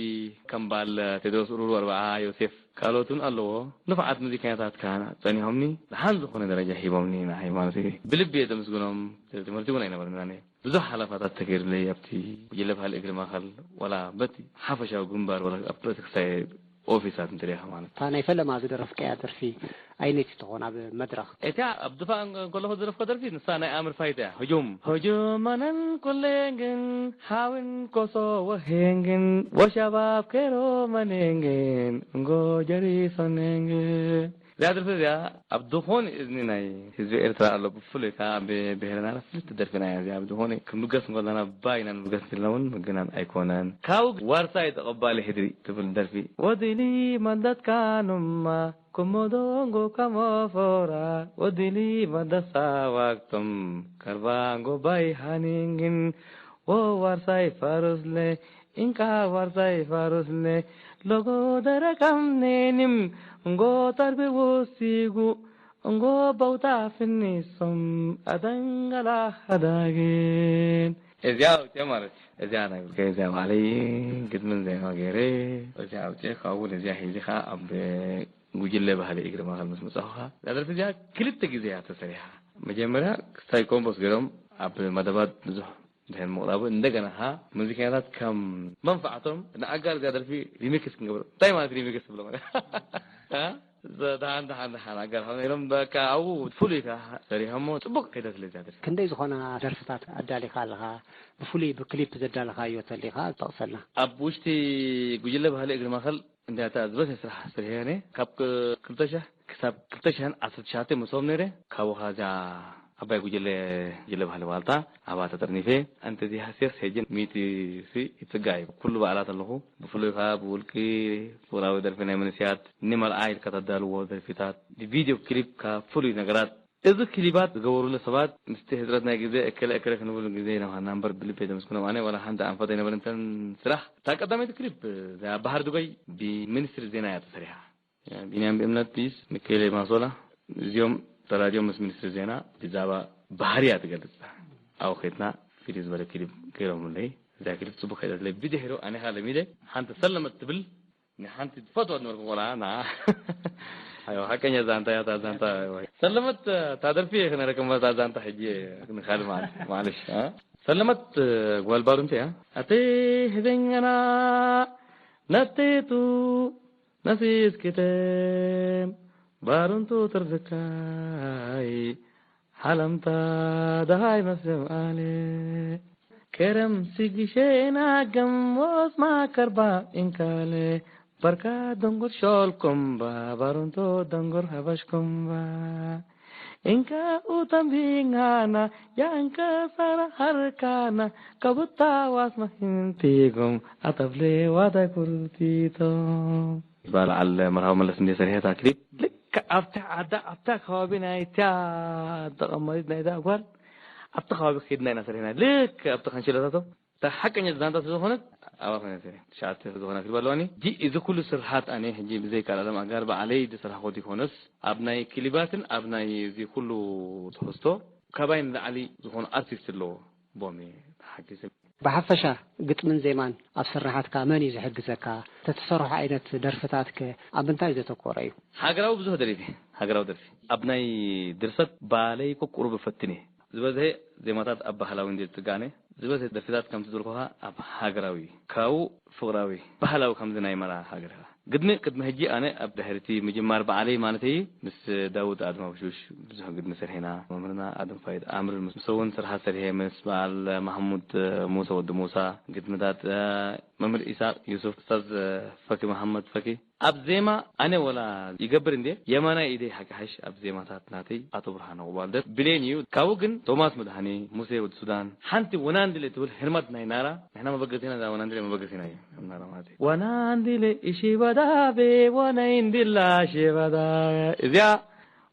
ከም በዓል ቴድሮስ ኡሩሩ ኣርብዓ ዮሴፍ ካልኦትን ኣለዎ። ንፉዓት ሙዚቀኛታት ከኣ ጸኒሖምኒ ደሓን ዝኾነ ደረጃ ሂቦምኒ ንዓይ ማለት እዩ። ብልቢ እየ ዘመስግኖም። ትምህርቲ እውን ኣይነበርናን እየ። ብዙሕ ሓላፋታት ተገይሩለይ ኣብቲ ጉጅለ ባህሊ እግሪ ማእከል ዋላ በቲ ሓፈሻዊ ግንባር ዋላ ኣብ ፖለቲክሳዊ ኦፊሳት እንተሪኢኻ ማለት እዩ። እታ ናይ ፈለማ ዝደረፍካያ ደርፊ ኣይነይቲ ትኾን ኣብ መድረኽ? እቲኣ ኣብ ድፋዕ እንከለኹ ዝደረፍኩ ደርፊ ንሳ ናይ ኣምር ፋይት እያ። ህጁም ህጁም ኣነን ኩሌን ግን ሓውን ኮሶ ወሄን ግን ወሻባብ ኬሮ መኔን ግን እንጎ ጀሪሶኔን ግን እዚኣ ደርፊ እዚኣ ኣብ ዝኾነ እዝኒ ናይ ህዝቢ ኤርትራ ኣሎ። ብፍሉይ ከኣ ኣብ ብሄርና ፍልቲ ደርፊና እያ እዚኣ። ኣብ ዝኾነ ክንብገስ እንከለና ባይና ንብገስ እንተልና እውን ምግናን ኣይኮነን። ካብኡ ዋርሳይ ተቐባሊ ሕድሪ ትብል ደርፊ ወዲሊ መደትካኑማ ኩሞዶንጎ ከሞፎራ ወዲሊ መደሳ ዋክቶም ከርባንጎ ባይ ሃኒንግን ወዋርሳይ ፋሩስለ ኢንካ ዋርሳይ ፋሩስለ ሎጎ ደረቀም ኔኒም እንጎ ጠርቢ ውሲጉ እንጎ በውታ ፍኒሶም ኣደንገላ ሃዳግን። እዚኣ ውፅኦ ማለት እዚኣ ናይ ብልከ እዚኣ ባዕለይ ግጥምን ዜማ ገይረ። እዚኣ ውፅኦ ካብኡ እውን እዚኣ ሒዚ ከዓ ኣብ ጉጅለ ባህሊ እግሪ ማእኸል ምስ መፃኹ ከዓ እዛ ደርፊ እዚኣ ክልተ ግዜ እያ ተሰሪሓ። መጀመርያ ክስታይ ኮምፖስ ገይሮም ኣብ መደባት ብዙሕ ድሕን ምቕራቡ እንደገና ኸዓ ሙዚቀኛታት ከም መንፋዕቶም ንኣጋር እዚኣ ደርፊ ሪሚክስ ክንገብር። እንታይ ማለት ሪሚክስ ትብሎ ማለት? ደሓን ደሓን ደሓን ኣጋር ሓና ኢሎም በቃ ኣብኡ ፍሉይ ከ ሰሪሖሞ። ፅቡቅ ከይደ ስለ እዚኣ ደርፊ። ክንደይ ዝኾና ደርፍታት ኣዳሊኻ ኣለኻ? ብፍሉይ ብክሊፕ ዘዳለኻዮ ተሊኻ ጠቕሰልና። ኣብ ውሽጢ ጉጅለ ባህሊ እግሪ ማእኸል እንዲያታ ዝበሰ ስራሕ ስርሕያኔ ካብ ክልተ ሽሕ ክሳብ ክልተ ሽሕን ዓሰርተ ትሽዓተ መስኦም ነይረ። ካብኡ ኸዓ እዚኣ ዓባይ ጉጅለ ጉጅለ ባህሊ ዋልታ ኣብኣ ተጠርኒፈ። ኣንተ እዚ ሃሴስ ሄጅን ሚእቲ ሲ ይጽጋ እዩ። ኩሉ በዓላት ኣለኹ። ብፍሉይ ኸዓ ብውልቂ ፍቕራዊ ደርፊ ናይ መንስያት ንመርዓ ኢልካ ተዳልዎ ደርፊታት ቪድዮ ክሊፕ ካብ ፍሉይ ነገራት እዚ ክሊባት ዝገበሩሉ ሰባት ምስቲ ህፅረት ናይ ግዜ እከለ እከለ ክንብል ግዜ ኢና ኳና እምበር ብልቢ የደመስግኖም። ኣነ ዋላ ሓንቲ ኣንፈት ኣይነበረንተን ስራሕ። እታ ቀዳመይቲ ክሊፕ እዚኣ ባህር ዱባይ ብሚኒስትሪ ዜና እያ ተሰሪሓ። ቢንያም ብእምነት ፒስ፣ ሚካኤል ማሶላ እዚኦም ተራዲኦም ምስ ሚኒስትሪ ዜና ብዛዕባ ባህርያ ትገልጽ። ኣብኡ ከድና ፍልይ ዝበለ ክሊፕ ገይሮምለይ። እዛ ክሊፕ ጽቡቕ ከይደትለይ ብድሕሪኡ ኣነ ኸኣ ለሚደ ሓንቲ ሰለመት ትብል ንሓንቲ ትፈትዋ ዝነበርኩ ቆልዓ ና ኣዮ ሓቀኛ ዛንታ እያ እታ ዛንታ። ሰለመት እታ ደርፊ ክነረክም እታ ዛንታ ሕጂ ንኻል ማለት ማለሽ ሰለመት ጓል ባሩንቲ እያ። ኣቲ ህበኛና ነቴቱ ነሲስኪተም ባሩንቱ ትርዝካይ ሓለምታ ደሃይ መስም ኣለ ከረም ሲጊሼና ገሞስ ማከርባ እንካለ በርካ ደንጎር ሾልኮምባ ባሩንቶ ደንጎር ሀበሽኮምባ እንካ ኡተምቢንጋና ያንከ ሰራ ሀርካና ከቡታ ዋስማ ህንቲጎም ኣተብሌ ዋታይ ኩርቲቶም። በዓል መርሃዊ መለስ እንደ ሰሪሐታ ክሊፕ ልክ ኣብታ ዓዳ ኣብታ ከባቢ ናይታ ተቐማሪት ናይታ ጓል ኣብቲ ከባቢ ከይድና ኢና ሰሪሕና። ልክ ኣብቲ ካንሸሎታቶም እታ ሓቀኛ ዛንታ ስለዝኾነት ኣብኣ ኮይና ሰሪሐ። ትሽዓተ ዝኾና ክሊፕ ኣለዋኒ። ሕጂ እዚ ኩሉ ስርሓት ኣነ ሕጂ ብዘይካ ኣለም ኣጋር ባዕለይ ዝሰራሕኮ ይኮነስ ኣብ ናይ ክሊባትን ኣብ ናይ እዚ ኩሉ ትሕዝቶ ካባይ ንላዕሊ ዝኾኑ ኣርቲስት ኣለዎ ቦም እየ ተሓጊዘ። ብሓፈሻ ግጥምን ዜማን ኣብ ስርሓትካ መን እዩ ዝሕግዘካ? ተትሰርሖ ዓይነት ደርፍታትከ ኣብ ምንታይ ዘተኮረ እዩ? ሃገራዊ ብዙሕ ደሪፈ። ሃገራዊ ደርፊ ኣብ ናይ ድርሰት ባለይ ኮ ቁሩብ እፈትን እየ። ዝበዝሐ ዜማታት ኣብ ባህላዊ እንድየ ዝጽጋነ። ዝበዝሐ ደርፍታት ከምቲ ዝበልኩኻ ኣብ ሃገራዊ እዩ። ካብኡ ፍቕራዊ፣ ባህላዊ ከምዚ ናይ መርዓ ሃገርካ። ግድሚ ቅድሚ ሕጂ ኣነ ኣብ ድሕሪቲ ምጅማር በዓለይ ማለተይ ምስ ዳውድ ኣድማውሹሽ ብዙሕ ግድሚ ሰርሒና። መምህርና ኣድም ፋይድ ኣምር ምስ እውን ስርሓት ሰርሔ ምስ በዓል ማሕሙድ ሙሳ ወዲ ሙሳ ግድምታት መምህር ኢሳቅ ዩሱፍ፣ ኡስታዝ ፈኪ መሓመድ ፈኪ። ኣብ ዜማ ኣነ ወላ ይገብር እንዴ የማናይ ኢደይ ሓቂ ሓሽ ኣብ ዜማታት ናተይ ኣቶ ብርሃነ ቁባልደር ብሌን እዩ። ካብኡ ግን ቶማስ መድሃኔ፣ ሙሴ ወዲ ሱዳን፣ ሓንቲ ወናንድሌ ትብል ህርማት ናይ ናራ። ንሕና መበገሲና እዛ ወናንድሌ መበገሲና እዩ። ናራ ማለት እዩ። ወናንድሌ እሺ በዳቤ ወናይ እንድላ እሺ በዳ እዚኣ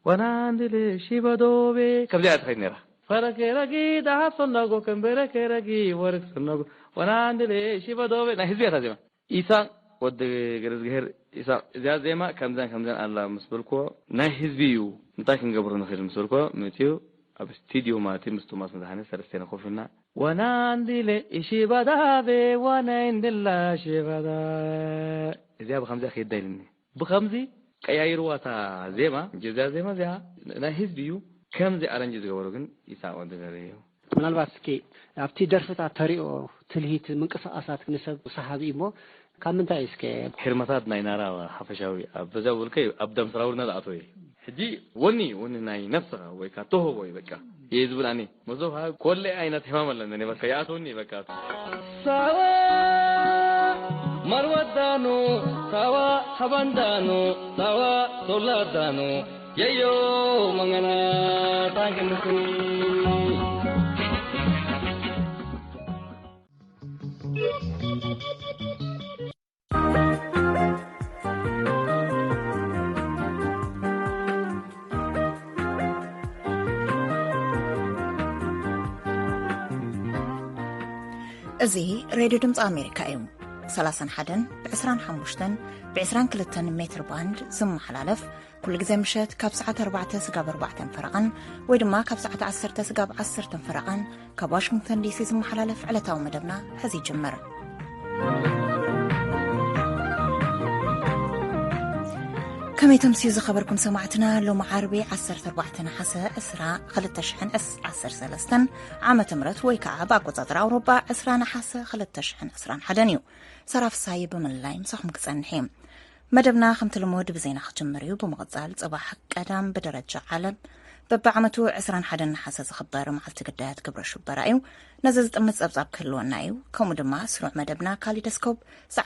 ወናንድሌ እሺ በዶቤ ከምዚኣ እያ ትኸይድ ነይራ። ፈረኬ ረጊ ደሃብ ሰነጎ ከንበረኬ ረጊ ወርቅ ሰነጎ ወናንድሌ እሺ በዶቤ ናይ ህዝቢ እያ እታ ዜማ። ኢሳቅ ወዲ ገረዝግሄር ኢሳቅ እዚኣ ዜማ ከምዛን ከምዛን ኣላ ምስ በልክዎ ናይ ህዝቢ እዩ እንታይ ክንገብሮ ንኽእል ምስ በልክዎ መፅኡ ኣብ ስቱድዮ ማለት እዩ ምስ ቶማስ መድሃኔ ሰለስቴና ኮፍ ኢልና ዋና እንዲለ እሺ ባዳቤ ዋና እንድላ እሺ ባዳ እዚኣ ብከምዚኣ ከይዳ ኢልኒ ብከምዚ ቀያይርዋ እታ ዜማ እዚኣ ዜማ እዚኣ ናይ ህዝቢ እዩ ከምዚ ኣረንጅ ዝገበሩ ግን ኢሳቅ ወዲ ገረ እዩ ምናልባት እስኪ ኣብቲ ደርፍታት ተሪኦ ትልሂት ምንቅስቃሳት ንሰብ ሰሓቢ እዩ እሞ ካብ ምንታይ እስከ ህርመታት ናይ ናራ ሓፈሻዊ ኣብ በዛ ውልቀ ኣብ ደም ስራውርና ዝኣተወ እዩ ሕጂ ወኒ ወኒ ናይ ነፍስኻ ወይ ካ ተህቦ እዩ በቃ እየ ዝብል ኣነ መዞ ኮለ ዓይነት ሕማም ኣለኒ በቃ ይኣትወኒ በቃ ሳዋ ማርዋዳኑ ሳዋ ሃባንዳኑ ሳዋ ሶላዳኑ የዮ መገና ታንክንኩ እዚ ሬድዮ ድምፂ ኣሜሪካ እዩ። ሰላሳን ሓደን፣ ብ ዕስራን ሓሙሽተን፣ ብ ዕስራን ክልተን ሜትር ባንድ ዝመሓላለፍ፣ ኩሉ ግዜ ምሸት ካብ ሰዓት ኣርባዕተ ስጋብ ኣርባዕተን ፈረቓን፣ ወይ ድማ ካብ ሰዓት ዓሰርተ ስጋብ ዓሰርተን ፈረቓን፣ ካብ ዋሽንግተን ዲሲ ዝመሓላለፍ ዕለታዊ መደብና ሕዚ ይጅምር። ከመይ ተምስዩ ዝኸበርኩም ሰማዕትና፣ ሎሚ ዓርቢ ዓሰርተ ኣርባዕተ ነሓሰ ዕስራ፣ ክልተ ሽሕን ዓሰርተ ሰለስተን ዓመተ ምህረት፣ ወይ ከዓ ብኣቆጻጽራ ኣውሮጳ ዕስራ ነሓሰ ክልተ ሽሕን ዕስራን ሓደን እዩ። ሰራ ፍሳይ ብምልላይ ምሳኹም ክጸንሕ እየ። መደብና ከምቲ ልሙድ ብዜና ክጅምር እዩ። ብምቕጻል ጽባሕ ቀዳም ብደረጃ ዓለም በብዓመቱ ዕስራን ሓደን ነሓሰ ዝኽበር መዓልቲ ግዳያት ግብረ ሽበራ እዩ። ነዚ ዝጥምት ጸብጻብ ክህልወና እዩ። ከምኡ ድማ ስሩዕ መደብና ካሊደስኮፕ ሰዓት